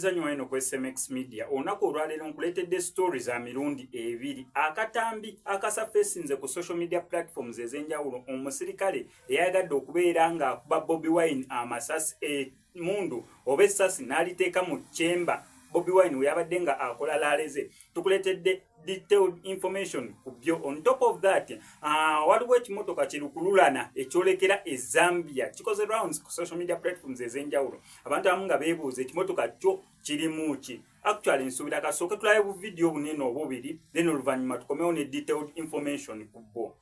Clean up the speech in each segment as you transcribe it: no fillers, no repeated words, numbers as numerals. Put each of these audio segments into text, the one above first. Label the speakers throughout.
Speaker 1: Nkwaniriza nnyo eno ku SMX Media. Olunaku olwaleero nkuleetedde story za mirundi ebiri. Akatambi akasafesinze ku social media platforms ez'enjawulo, omusirikale eyayagadde okubeera ng'akuba Bobi Wine amasasi, emmundu oba essasi n'aliteeka mu chamber Bobi Wine we yabadde nga akola rally ze. Tukuleetedde detailed information ku byo. On top of that, waliwo ekimotoka kirukululana ekyolekera e Zambia kikoze rounds ku social media platforms ez'enjawulo, abantu abamu nga beebuuza ekimotoka kyo kirimu ki. Actually, nsuubira kasooke tulabe bu video bunene obubiri, then oluvannyuma tukomewo ne detailed information ku bwo.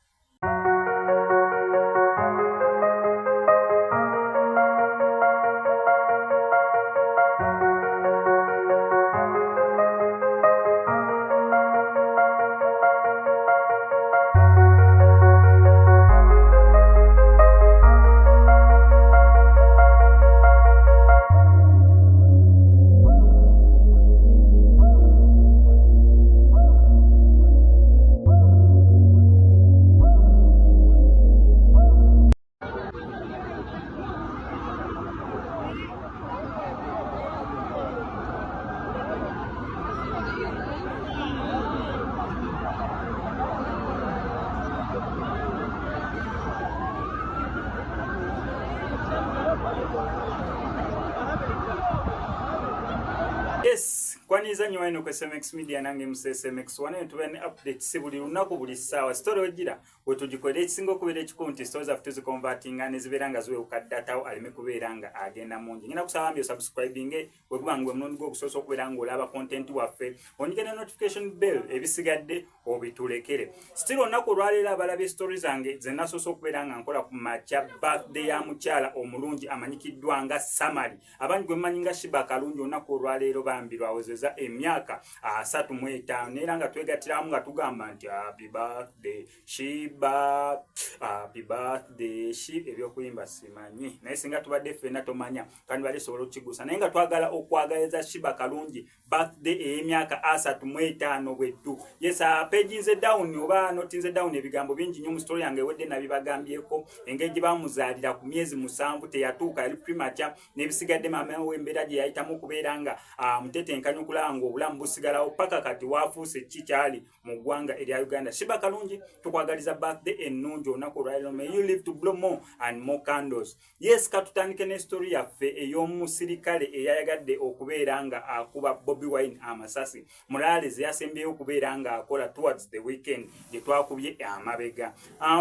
Speaker 1: Yes, kwaniriza nnyo wano ku SMX Media, nange musa SMX. Wano tubeera ne updates buli lunaku, buli ssaawa. Story ogira wetugikolera, ekisinga okubeera ekikulu nti story zaffe tuziconvertinga ne zibeera nga ziwewuka, datawo aleme kubeera nga agenda mungi. Ngenda kusaba mbi osubscribinge bwe guba nga omulundi gwogusoose okubeera ng'olaba content waffe, onyige ne notification bell, ebisigadde obitulekere. Still, olunaku olwaleero abalabye story zange ze nasoose okubeera nga nkola ku makya, birthday ya mukyala omulungi amanyikiddwa nga Samali, abangi gwe mmanyi nga Sheebah Kalungi. Olunaku olwaleero bambi lwawezeza emyaka 35, neera nga twegattiramu nga tugamba nti happy birthday Sheebah, happy birthday She. Ebyokuyimba simanyi, naye singa tubadde ffenna tomanya kandi bali sobola okukigusa, naye nga twagala okwagaliza Sheebah Kalungi birthday ey'emyaka 35 bweddu. Yes, paginze down oba notinze down ebigambo bingi nnyo mu story yange ewedde, nabibagambyeko engeri gye bamuzaalira ku myezi 7, teyatuuka, yali premature, n'ebisigadde, maama we embeera gye yayitamu okubeera nga mutetenkanya okulaba ng'obulamu busigalawo paka kati waafuuse ki kyali mu ggwanga erya Uganda. Sheebah Kalungi, tukwagaliza birthday ennungi olunaku olwaleero. May you live to blow more and more candles. Yes, katutandike ne story yaffe ey'omusirikale eyayagadde okubeera nga akuba Bobi Wine amasasi mu rally ze yasembyeyo okubeera ng'akola towards the weekend gye twakubye amabega.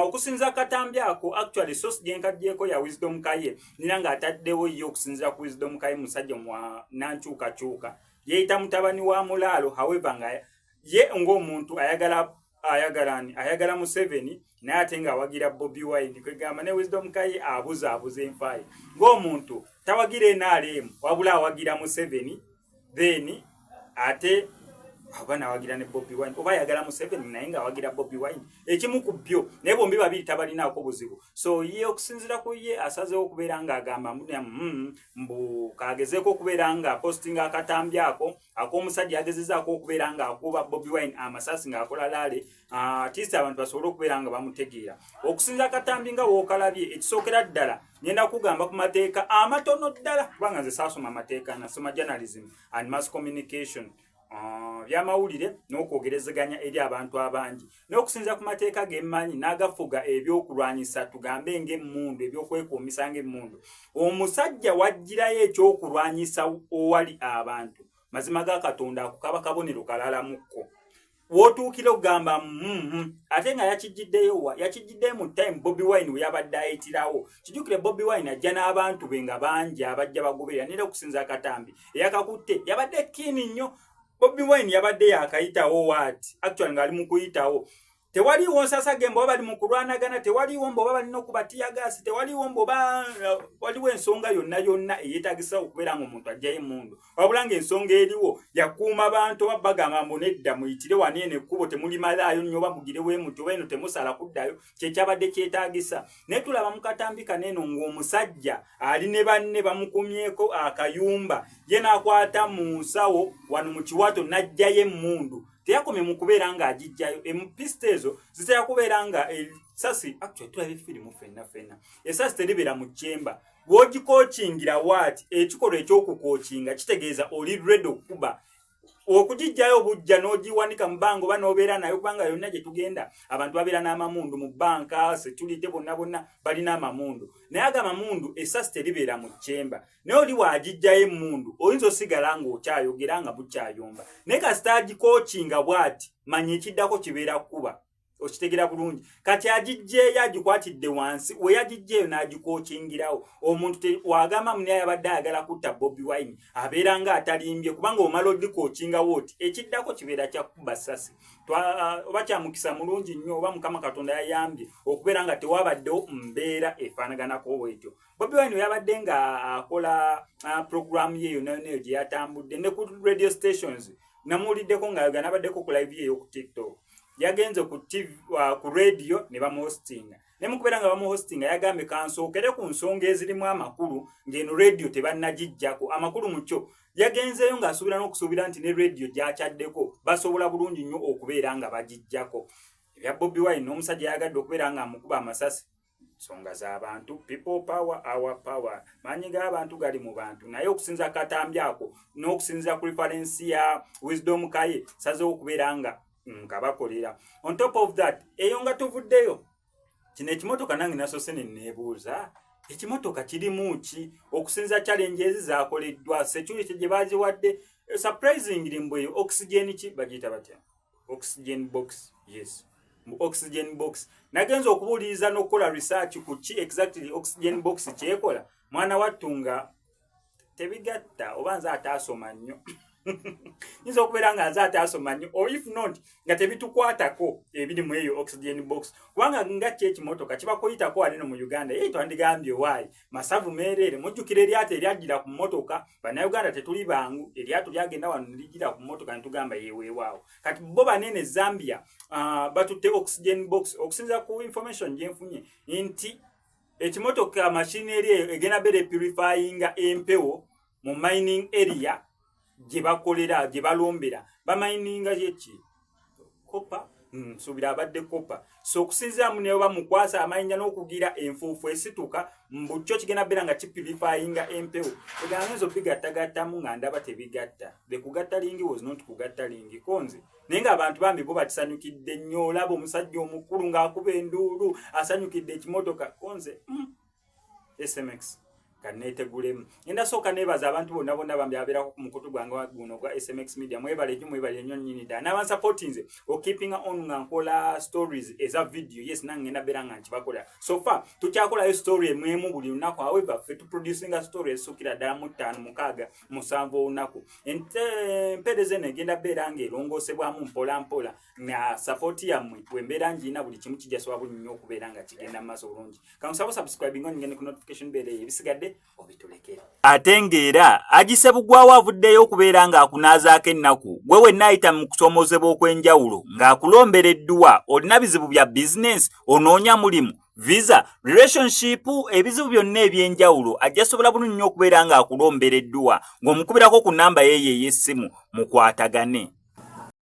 Speaker 1: Okusinza katambi ako, actually source gye nkaggyeko ya Wisdom Kaye, nira ng'ataddewo ye. Okusinziira ku Wisdom Kaye, musajja mwa nankyukakyuka, yeeyita mutabani wa mulaalo, however nga ye ng'omuntu ayagala ani? Ayagala Museveni, naye ate ng'awagira Bobi Wine. Kwegamba ne Wisdom Kaye abuzaabuza enfaayi ng'omuntu tawagira NRM, wabula awagira Museveni, then ate oba nawagira ne Bobi Wine, oba ayagala Museveni naye ng'awagira Bobi Wine, ekimu ku byo, naye bombi babiri tabalinaako buzibu. So ye okusinziira ku ye asazeewo okubeera ng'agamba mbu kagezeeko okubeera nga postinga akatambi ako ak'omusajja agezezaako okubeera ng'akuba Bobi Wine amasasi ng'akola rally, at least abantu basobole okubeera nga bamutegeera. Okusinza akatambi nga wookalabye, ekisookera ddala ngenda kugamba ku mateeka amatono ddala, kubanga nze saasoma amateeka, nasoma journalism and mass communication, byamawulire n'okwogerezeganya eri abantu abangi. N'okusinza ku mateeka gemmanyi n'agafuga ebyokulwanyisa, tugambe ng'emmundu, ebyokwekuumisa ng'emmundu, omusajja wagirayo ekyokulwanyisa owali abantu, mazima ga Katonda, ako kaba kabonero kalalamukko wootuukira okugamba ate nga yakijjiddeyo wa? Yakijjiddeyo mu time Bobi Wine we yabadde ayitirawo. Kijjukire Bobi Wine ajja n'abantu be nga bangi abajja bagoberera, nera okusinza akatambi eyakakutte yabadde kiini nnyo. Bobi Wine yabadde yakayitawo waati, actually ng'ali mu kuyitawo, tewaliiwo nsasage mbu oba bali mu kulwanagana, tewaliiwo mbu oba balina okuba teargas, tewaliiwo mbu oba waliwo ensonga yonna yonna eyeetagisa okubeera nga omuntu ajjayo emmundu, wabula ng'ensonga eriwo yakuuma bantu, oba bagamba mbu nedda, muyitire wano, eno ekkubo temulimalaayo nnyo, oba mugire weemuti, oba eno temusala kuddayo, kyekyabadde kyetaagisa. Naye tulaba mu katambi kano eno ng'omusajja ali ne banne bamukumyeko akayumba, ye n'akwata mu nsawo wano mu kiwato n'ajjayo emmundu. Teyakomye mu kubeera ng'agijjayo, episito ezo zitera kubeera nga esasi, actually tulabye firimu ffenna ffenna, esasi teribeera mu chamber. Wogikookingira waati, ekikolwa eky'okukookinga kitegeeza oli ready okukuba, okugijjayo obujja n'ogiwanika mu bbanga oba n'obeera nayo, kubanga yonna gye tugenda abantu babeera n'amamundu mu bbanka, security bonna bonna balina amamundu. Naye ago amamundu essasi teribeera mu chamber, naye oli waagijjayo emmundu oyinza osigala ng'okyayogera nga bukyayomba. Naye kasita agikookinga bw'ati, manya ekiddako kibeera kukuba. Okitegera bulungi? Kati agijjeeyo, agikwatidde wansi we yagijjeeyo n'agikookingirawo. Omuntu wagamba muni ayabadde ayagala kutta Bobi Wine abeera nga atalimbye, kubanga omala odikookingawo oti, ekiddako kibeera kyakuba ssasi. Oba kyamukisa mulungi nnyo, oba Mukama Katonda yayambye okubeera nga tewabaddewo mbeera efaanaganako bwetyo. Bobi Wine yabadde nga akola programu ye yonna yonna eyo gye yatambudde ne ku radio stations, namuwuliddeko ng'ayogera, nabaddeko ku live ye ey'oku TikTok. Yagenze ku TV, ku radio ne bamuhostinga, ne mukubeera nga bamuhostinga yagambye, "Kansookere ku nsonga ezirimu amakulu ng'eno radio tebannagijjako amakulu." Mu kyo yagenzeeyo ng'asuubira n'okusuubira nti ne radio gy'akyaddeko basobola bulungi nnyo okubeera nga bagijjako. Ebya Bobi Wine n'omusajja yayagadde okubeera nga amukuba amasasi, nsonga z'abantu. People power, our power, maanyi g'abantu gali mu bantu. Naye okusinza katambi ako n'okusinziira ku reference ya Wisdom Kaye, sazeewo okubeera nga nkabakolera. On top of that, eyo nga tuvuddeyo, kino ekimotoka nange nasoose ne neebuuza ekimotoka kirimu ki, okusinza challenges zakoleddwa, security gye baziwadde. Surprisingly, mbu eyo oxygen ki bagiyita batya, oxygen box, yes, mu oxygen box. Nagenza okubuuliriza n'okukola research ku ki exactly oxygen box kyekola. Mwana wattu nga tebigatta, oba nze ataasoma nnyo, nyinza okubeera nga nze ataasoma nnyo, or if not nga tebitukwatako ebiri mu eyo oxygen box, kubanga nga ki ekimotoka kiba kuyitako wali no mu Uganda ye twandigambye waayi masavu meereere. Mujjukira eryato eryajjira ku mmotoka? Bannayuganda tetuli bangu. Eryato lyagenda wano nerijjira ku mmotoka netugamba yeweewaawo. Kati bo banene Zambia batutte oxygen box. Okusinziira ku information gyenfunye nti ekimotoka mashini eri egenda beera epurifyinga empewo mu mining area gye bakolera, gye balombera, bamayininga yeki copper, nsuubira abadde copper. So okusinziira mu naye bamukwasa amayinja n'okugira enfuufu esituka mbu kyo kigenda beera nga kipurifyinga empewo. Egangenza obigattagattamu nga ndaba tebigatta. The kugatta lingi was not kugatta lingi konze, naye ng'abantu bambi bo bakisanyukidde nnyo. Olaba omusajja omukulu ng'akuba enduulu asanyukidde ekimotoka konze. SMX kaneetegulemu. Ngenda sooka neebaza abantu bonna bonna bambi abeerako ku mukutu gwange guno gwa SMX Media. Mwebale nnyo, mwebale nnyo nnyini ddala n'abansupportinze okeepinga on nga nkola stories eza video. Yes, nange ngenda beera nga nkibakolera. So far tukyakolayo story emwemu buli lunaku. However, ffe tuproducinga story ezisukira ddala mu ttaano, mukaaga, musanvu olunaku. Empeereza eno egenda beera nga erongoosebwamu mpola mpola nga support yammwe bwembeera ngiina, buli kimu kijja sobola bulungi nnyo okubeera nga kigenda mu maaso bulungi. Kansaba subscribing, onyige ku notification bell eyo, ebisigadde obitulekere. Ate ng'era agise bugwawo avuddeyo okubeera ng'akunaazaako ennaku gwe wenna ayita mu kusoomozebwa okw'enjawulo, ng'akulombera edduwa. Olina bizibu bya bizinensi, onoonya mulimu, visa, relationship, ebizibu byonna eby'enjawulo, ajja sobola bulungi nnyo okubeera ng'akulombera edduwa ng'omukubirako ku namba yeeyo ey'essimu mukwatagane.